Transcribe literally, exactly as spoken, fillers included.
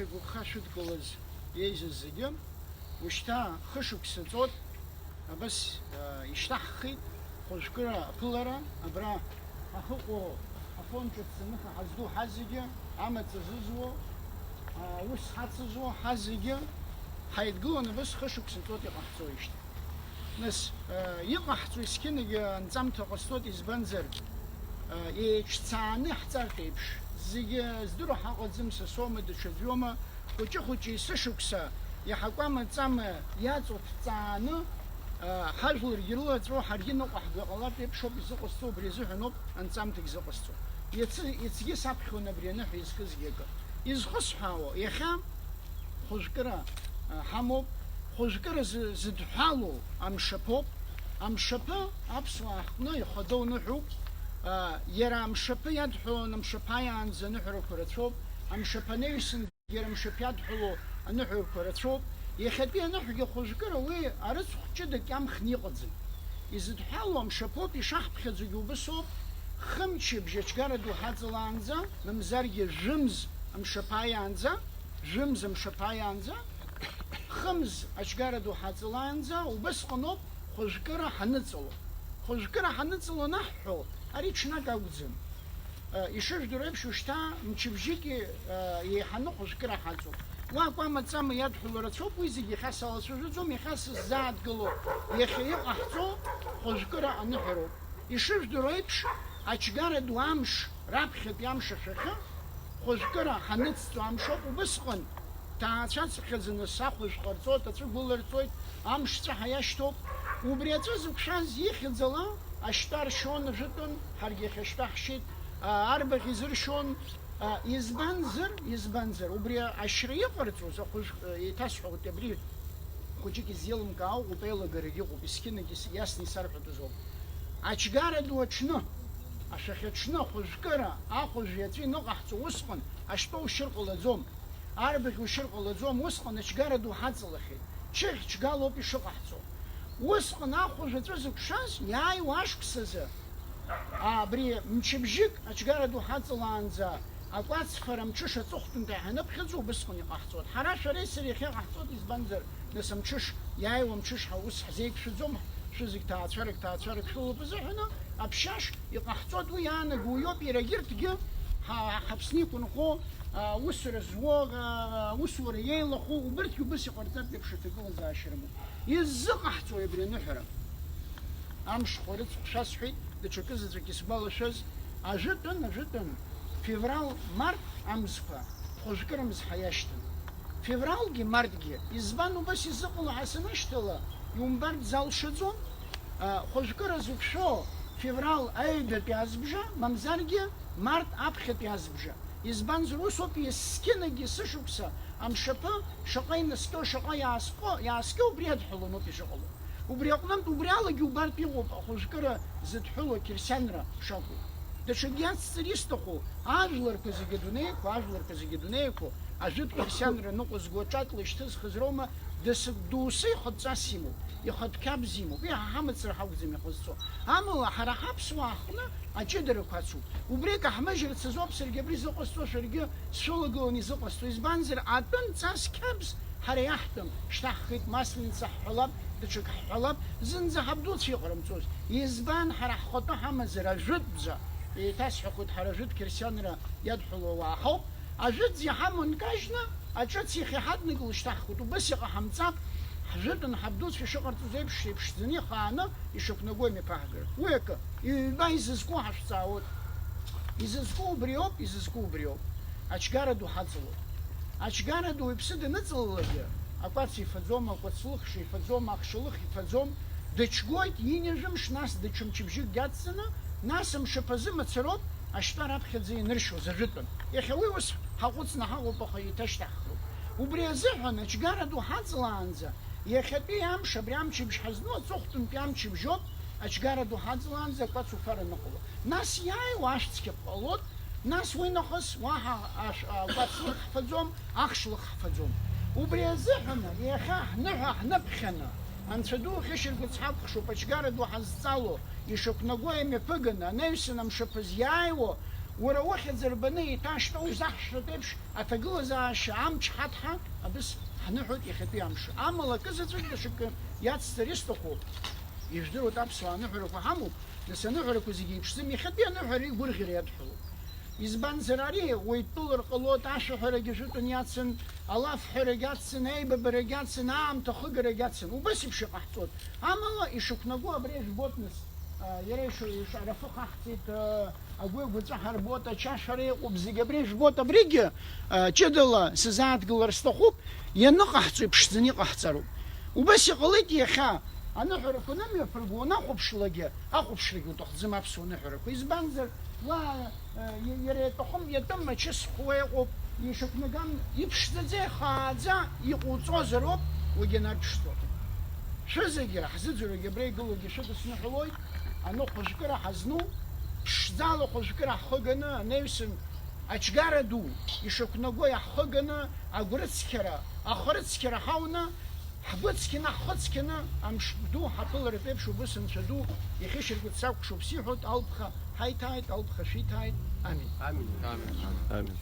Игәаԥха шәыдкылаз еизаз зегьы, ушьҭа хышықәса ҵуеит, абас, э, ишьҭаҳхит, хәыжәкыра аԥылара, абра ҳахьыҟоу афон ҿыц аныха ҳазду ҳазегьы, амаҵ азызуо, аус ҳацызуо ҳазегьы, ҳаидгыланы абас хышықәса ҵуеит иҟаҳҵоижьҭеи. Нас, э, иҟаҳҵо есқьынагьы анҵамҭа ҟасҵоит, избанзар, э, еиҿцааны иаҳҵартә еиԥш, зегьы здыруа ҳаҟаӡам, са соума, даҽаӡәоума, хәыҷы-хәыҷы есышықәса иаҳакәама-ҵама иаҵоу ҭҵааны, э, ҳажәларгьы рылаҵәо, ҳаргьы ныҟәаҳго иҟалартә еиԥш ауп изыҟасҵо, убри азыҳәан ауп анҵамҭагь зыҟасҵо. Иацы, иацгьы саԥхьон абри аныҳәа изкызгьы акы. Изхысҳәаауа, иахьа хәыжәкыра, а, ҳамоуп. Хәыжәкыра зы-, зыдҳәалоу амшаԥоуп. Амшаԥы аԥсуаа ҳҟны ихадоу ныҳәоуп. А, иара амшаԥы иадҳәалан амшаԥааиаанӡа аныҳәарақәа рацәоуп. Амшаԥы анаҩсан иара амшаԥы иадҳәалоу аныҳәарақәа рацәоуп. Иахьатәи аныҳәгьы хәыжәкыра уи арыцхә ҷыдак иамхны иҟаӡам. Изыдҳәалоу амшаԥоуп, ишаҳԥхьаӡогьы убыс ауп. Хымчыбжь ачгара ду ҳаҵалаанӡа, мамзаргьы жәымз амшаԥааиаанӡа, Жәымз амшаԥааиаанӡа, хымз ачгара ду ҳаҵалаанӡа, убысҟаноуп хәыжәкыра ҳаныҵало. Хәыжәкыра ҳаныҵало анаҳҳәо, ари ҽнак акәӡам. Э, ишыжәдыруа еиԥш, ушьҭа мчыбжьыки, э, еиҳаны хәыжәкыра ҳаҵоуп. Уа акәама-ҵама иадҳәало рацәоуп, уи зегь иахьа салацәажәаӡом, иахьа сыззааҭгыло, иахьа иҟаҳҵо хәыжәкыра аныҳәароуп. Ишыжәдыруа еиԥш, ачгара ду амш, раԥхьатәи амш ашәахьы, хәыжәкыра ҳаныцҵо амш ауп, убысҟан ҭаацәацыԥхьаӡаны сахәыжә ҟарҵоит, аҵәы гәыларҵоит, амш ҵәаҳа иашьҭоуп. Убри аҵәы зықәшәаз ихьӡала ашьтәа ршьон ажәытәан, ҳаргьы иахьа ашьтәа ҳшьит, а, арбаӷь изыршьон, а, избанзар, избанзар, убри ашьра иҟарҵоз ахәыжә, а, еиҭасҳәоит, абри хәыҷык изеилымкаауа ыҟоуп, еилагарагь ыҟоуп, есқьынагьы с-, иасны исарҳәатәыз ауп. Ачгара ду аҽны, ашәахьаҽны ахәыжәкыра, ахәыжә иаҵәа иныҟаҳҵо усҟан, ашьтәа ушьыр ҟалаӡом, арбаӷь ушьыр ҟалаӡом, усҟан ачгара ду ҳаҵалахьеит. Чыхь чгалоуп ишыҟаҳҵо. Усҟан ахәыжә аҵәы зықәшәаз, иааиуа ашықәсазы, абри мчыбжьык ачгара ду ҳаҵалаанӡа акәацфара мҽыша аҵыхәтәантәи ҳаныԥхьаӡо убысҟан иҟаҳҵоит. Ҳара шәареи сареи иахьа иҟаҳҵоит, избанзар, нас амҽыш, иааиуа амҽыш ҳа ус ҳзеиқәшәаӡом, шәызегь ҭаацәарак, ҭаацәарак шәылоуп азыҳәаны, аԥшьаш, иҟаҳҵоит, уи иаанаго уиоуп, иара егьырҭгьы ҳа-, ҳаԥсны иқәынхо, а, усура зуо, а, усура иеилахәу, убырҭгьы убыс иҟарҵартә еиԥш аҭагылазаашьа рымоуп. Иззыҟаҳҵои абри аныҳәара? Амшхәа рыцхә шәасҳәеит, даҽакы заҵәык исгәалашәаз, ажәытәан, ажәытәан, феврал, март амзқәа хәажәкырамз ҳаиашьҭын. Февралгьы, мартгьы, избан убас изыҟало ҳәа санашьҭала, иумбартә залшаӡом, а, хәажәкыра зықәшәо феврал аҩбатәи азбжа, мамзаргьы март аԥхьатәи азбжа. Избанзар, усоуп есқьынагьы сышықәса амшаԥы шаҟа инаскьо, шаҟа иааскьо, иааскьо, убри адҳәаланоуп ишыҟало. Убри аҟнытә, убри алагьы убартә иҟоуп ахәыжәкыра зыдҳәыло ақьырсианра шакәу. Даҽакгьы ацҵар исҭаху, ажәларқәа зегьы адунеиқәа, ажәларқәа зегьы адунеиқәа, ажәытә қьырсианра ныҟәызго аҿатәла ишьҭызхыз роума, дасык дусы ихатә ҵас имоуп, ихатә қьабз имоуп, иаҳа ҳамацара ҳакәӡам иҟазҵо. Амала, ҳара ҳаԥсуаа ҳҟны аҷыдарақәа ацуп. Убри акы ҳмыжьырц азоуп саргьы абри зыҟасҵо, шәаргьы сшәылагыланы изыҟасҵо. Избанзар, атәым ҵас қьабз ҳара иаҳтәым. Шьҭа ҳхит масленица ҳҳәалап, даҽак ҳҳәалап, зынӡа ҳабдуцәа иҟарымҵоз. Избан, ҳара ҳхатәы ҳамазар, ажәытәӡа, еиҭасҳәахоит, ҳара ажәытә қьырсианра иадҳәалоу ауаа ҳауп. Ажәытәӡа иҳамоу нкажьны, аҿыц иахьа ҳаднакыло шьҭаҳхуеит. Убас иҟаҳамҵап, ҳжәытәан ҳабдуцәа ишыҟарҵоз еиԥш, еиԥшӡаны ихааны ишықәнаго имҩаԥаҳгар. Уи акы, ҩба изызку ҳашәҵаауеит. Изызку убриоуп, изызку убриоуп. Ачгара ду ҳаҵалоит. Ачгара ду иԥсы даныҵалалакгьы, акәац ифаӡом, акәацлыхша ифаӡом, ахшалых ифаӡом, дычгоит, иинажәымш, нас даҽа мчыбжьыкгьы ацҵаны, нас амшаԥазы мацароуп, ашьтәа раԥхьаӡа ианыршьуаз ажәытәан. Иахьа уи ус ҳаҟәыҵны ҳаҟоуп, аха еиҭашьҭаҳхроуп. Убри азыҳәан ачгара ду ҳаҵалаанӡа, иахьатәи амш, абри амчыбжь ҳазну аҵыхәтәантәи амчыбжьоуп, ачгара ду ҳаҵалаанӡа акәац уфар аныҟало. Нас иааиуа ашә цқьа ҟалоит, нас уи нахыс уаҳа ашә, акәац лых ҳфаӡом, ахш лых ҳфаӡом. Убри азыҳәан иахьа ҳныҳәа ҳныԥхьаны, Анцәа ду ахьышьаргәыц ҳакәхшоуп, ачгара ду ҳазҵало, ишақәнаго имҩаԥыганы, анаҩсан амшаԥаз иааиуа, Уара ухьӡ рбаны еиҭа ашьтәа узаҳшәатә еиԥш аҭагылазаашьа амч ҳаҭҳа, абыс ҳныҳәоит иахьатәи амш. Амала акы заҵәык даҽакы иацҵар исҭаху, ижәдыруеит, аԥсуаа аныҳәарақәа ҳамоуп, нас аныҳәарақәа зегьы еиԥшӡам, иахьатәи аныҳәара игәырӷьара иадҳәалоуп. Избанзар, ари уаҩ дтәылар ҟалоит, ашәаҳәарагьы жәытәан иацын, алафҳәарагь ацын, аибабарагь ацын, аамҭа ахыгарагь ацын. Убас еиԥш иҟаҳҵоит. Амала ишықәнаго абри жәбоит, нас, а, иара ишо-, ишарахы хаҳҵеит, а, агәы агәаҵәа ҳарбоит, ачашәара иҟоуп, зегь абри жәбоит, абригьы, а, ҷыдала сызааҭгылар сҭахуп, ианыҟаҳҵо иԥшӡаны иҟаҳҵароуп. Убас иҟалеит иахьа, аныҳәарақәа нымҩаԥырго унахәаԥшлакгьы, ахәаԥшрагьы уҭахӡам аԥсуа ныҳәарақәа. Избанзар, уа, а, и-, иара иатәахым, иатәым ачыс хәуа иҟоуп, ишықәнагам, иԥшӡаӡа, ихааӡа иҟоуҵозароуп уагьанарԥшӡо. Шәызегьы, ҳзыӡырҩгьы абра игылоугьы шәыдысныҳәалоит, аныҟәыжәкыра ҳазну, ԥшӡала хәыжәкыра ҳхы ганы анаҩсан, ачгара ду ишықәнаго иаҳхы ганы, агәрыцқьара, ахырыцқьара ҳауны, ҳгәы цқьаны, ҳхы цқьаны, амш ду ҳаԥыларатә еиԥш убыс Анцәа ду иахьышьаргәыҵ сакәхшоуп сиҳәоит, алԥха ҳаиҭааит, алԥха шәиҭааит. Амин. Амин. Амин.